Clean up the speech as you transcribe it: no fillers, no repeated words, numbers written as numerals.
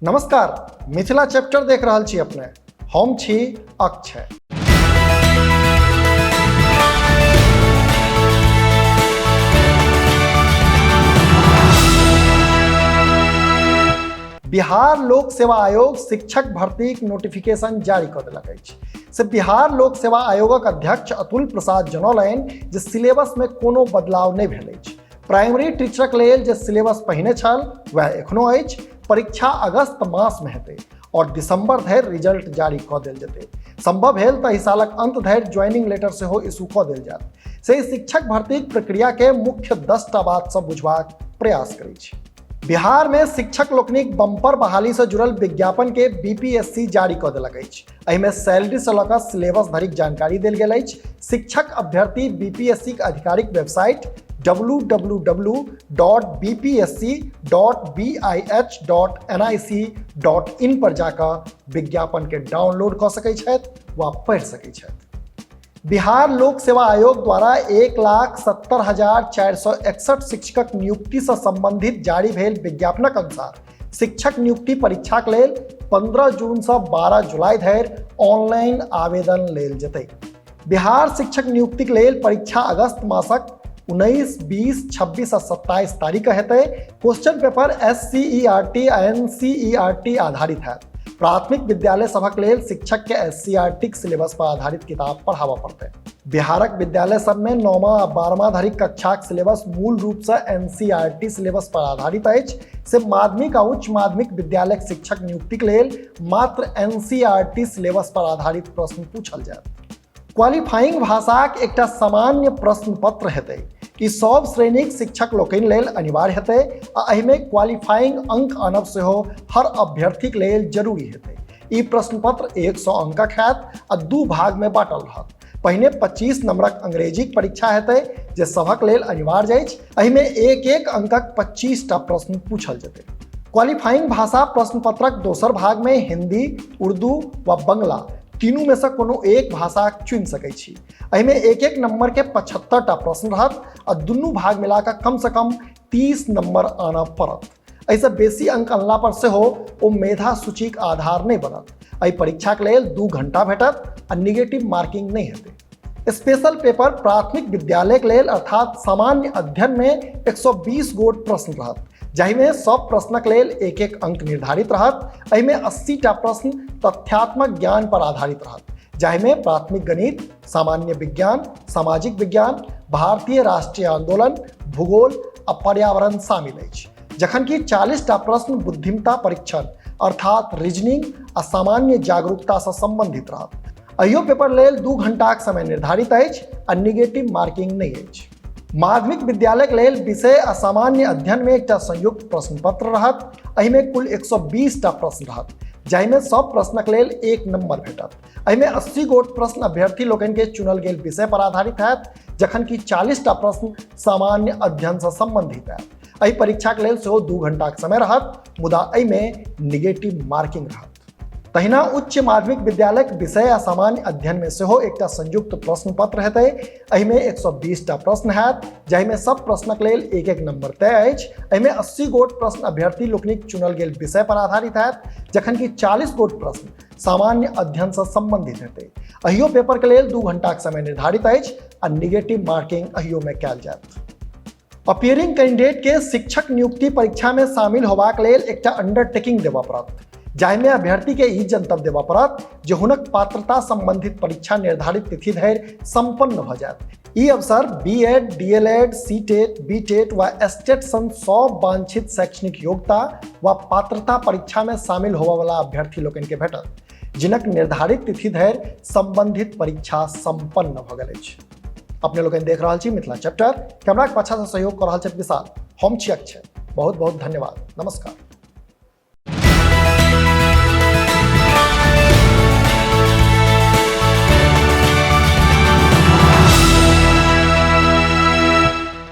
नमस्कार, मिथिला चैप्टर देख रहल छी अपने। हम छी अक्षय। बिहार लोक सेवा आयोग शिक्षक भर्तीक नोटिफिकेशन जारी कऽ देलक अछि। से बिहार लोक सेवा आयोगक अध्यक्ष अतुल प्रसाद जनौलनि जे सिलेबसमे कोनो बदलाव नहि भेल अछि। प्राइमरी टीचरक लेल जे सिलेबस पहिने छल वएह एखनो अछि। परीक्षा अगस्त मासमे हेतै और दिसंबर धरि रिजल्ट जारी कऽ देल जेतै। संभव भेल तऽ एहि सालक अंत धरि ज्वाइनिंग लेटर सेहो इशू कऽ देल जायत। से शिक्षक भर्तीक प्रक्रिया के मुख्य 10टा बात सब बुझबाक प्रयास करै छी। बिहार में शिक्षक लोकनिक बम्पर बहाली से जुड़ल विज्ञापन के बीपीएससी जारी कऽ देलक अछि। एहिमे सैलरी से लऽ कऽ सिलेबस धरिक जानकारी देल गेल अछि। शिक्षक अभ्यर्थी बीपीएससी के आधिकारिक वेबसाइट www.bpsc.bih.nic.in पर जाकऽ विज्ञापन के डाउनलोड कऽ सकै छथि वा पढ़ि सकै छथि। बिहार लोक सेवा आयोग द्वारा 1,70,461 शिक्षकक नियुक्ति से संबंधित जारी भेल विज्ञापनक अनुसार शिक्षक नियुक्ति परीक्षाक लेल 15 जून से 12 जुलाई धरि ऑनलाइन आवेदन लेल जेतै। बिहार शिक्षक नियुक्तिक लेल परीक्षा अगस्त मासक 19, 20, 26 आ 27 तारीख के हेतै। क्वेश्चन पेपर SCERT आ NCERT आधारित हैत। प्राथमिक विद्यालय सभक लेल शिक्षक के SCERT के सिलेबस पर आधारित किताब पढ़ाबऽ पड़तै। बिहारक विद्यालय सब में 9वां आ 12वां धरिक कक्षाक सिलेबस मूल रूप से NCERT syllabus पर आधारित अछि। से माध्यमिक आ उच्च माध्यमिक विद्यालयक शिक्षक नियुक्तिक लेल मात्र NCERT syllabus पर आधारित प्रश्न पूछल जायत। क्वालिफाइंग भाषाक एकटा सामान्य प्रश्न पत्र हेतै। ई सब श्रेणीक शिक्षक लोकनि लेल अनिवार्य हेतै आ एहिमे क्वालिफाइंग अंक आनब सेहो हर अभ्यर्थीक लेल जरूरी हेतै। ई प्रश्न पत्र 100 अंकक हैत आ 2 भाग में बांटल रहत। पहिने 25 नंबरक अंग्रेजीक परीक्षा हेतै जे सभक लेल अनिवार्य अछि। एहिमे एक एक अंकक 25टा प्रश्न पूछल जेतै। क्वालिफाइंग भाषा प्रश्न पत्रक दोसर भाग में हिंदी, उर्दू वा बंगला तीनू में से कोनो एक भाषा चुनि सकै छी। एहिमे एक एक नंबर के 75टा प्रश्न रहत आ दुनू भाग मिलाकऽ कम से कम 30 नंबर आनऽ पड़त। एहिसँ बेसी अंक अनला पर सेहो ओ मेधा सूचीक आधार नहि बनत। एहि परीक्षाक लेल 2 घंटा भेटत आ निगेटिव मार्किंग नहि हेतै। स्पेशल पेपर प्राथमिक विद्यालयक लेल अर्थात सामान्य अध्ययन में 120 गोट प्रश्न रहत, जाहिमे सब प्रश्नक लेल एक एक अंक निर्धारित रहत। एहिमे 80टा प्रश्न तथ्यात्मक ज्ञान पर आधारित रहत, जाहिमे प्राथमिक गणित, सामान्य विज्ञान, सामाजिक विज्ञान, भारतीय राष्ट्रीय आंदोलन, भूगोल आ पर्यावरण शामिल अछि। जखन कि 40टा प्रश्न बुद्धिमत्ता परीक्षण अर्थात रीजनिंग आ सामान्य जागरूकता से संबंधित रहत। अहियो पेपर लेल 2 घंटाक समय निर्धारित अछि आ निगेटिव मार्किंग नहि अछि। माध्यमिक विद्यालयक लेल विषय आ सामान्य अध्ययन में एकटा संयुक्त प्रश्न पत्र रहत। एहिमे कुल 120टा प्रश्न रहत, जाहिमे सब प्रश्नक लेल 1 नंबर भेटत। एहिमे 80 गोट प्रश्न अभ्यर्थी लोकनि के चुनल गेल विषय पर आधारित हैत, जखन कि 40टा प्रश्न सामान्य अध्ययन से संबंधित हैत। एहि परीक्षाक लेल सेहो 2 घंटाक समय रहत, मुदा एहिमे निगेटिव मार्किंग रहत। तहिना उच्च माध्यमिक विद्यालयक विषय आ सामान्य अध्ययन में सेहो एकटा संयुक्त प्रश्न पत्र हेतै। एहिमे 120टा प्रश्न हैत, जाहिमे सब प्रश्नक लेल एक एक नंबर तय अछि। एहिमे 80 गोट प्रश्न अभ्यर्थी लोकनिक चुनल गेल विषय पर आधारित हैत, जखन कि 40 गोट प्रश्न सामान्य अध्ययन से संबंधित हेतै। अहियो पेपर के लेल 2 घंटाक समय निर्धारित अछि आ निगेटिव मार्किंग अहियो में कयल जायत। अपीयरिंग कैंडिडेट के शिक्षक नियुक्ति परीक्षा में शामिल होबाक लेल एकटा अंडरटेकिंग देबऽ पड़त, जाहिमे अभ्यर्थी के ई जनतब देबऽ पड़त जे हुनक पात्रता संबंधित परीक्षा निर्धारित तिथि धरि संपन्न भऽ जायत। ई अवसर बीएड, डीएलएड, सीटेट, बीटेट वा एसटेट सन सब वांछित शैक्षणिक योग्यता वा पात्रता परीक्षा में शामिल होबऽ वाला अभ्यर्थी लोकनि के भेटत, जिनक निर्धारित तिथि धरि संबंधित परीक्षा संपन्न भऽ गेल अछि। अपने लोकनि देख रहल छी मिथिला चैप्टर। कैमराक पाछा से सहयोग कऽ रहल छथि विशाल। हम छी अक्षय। बहुत बहुत धन्यवाद। नमस्कार।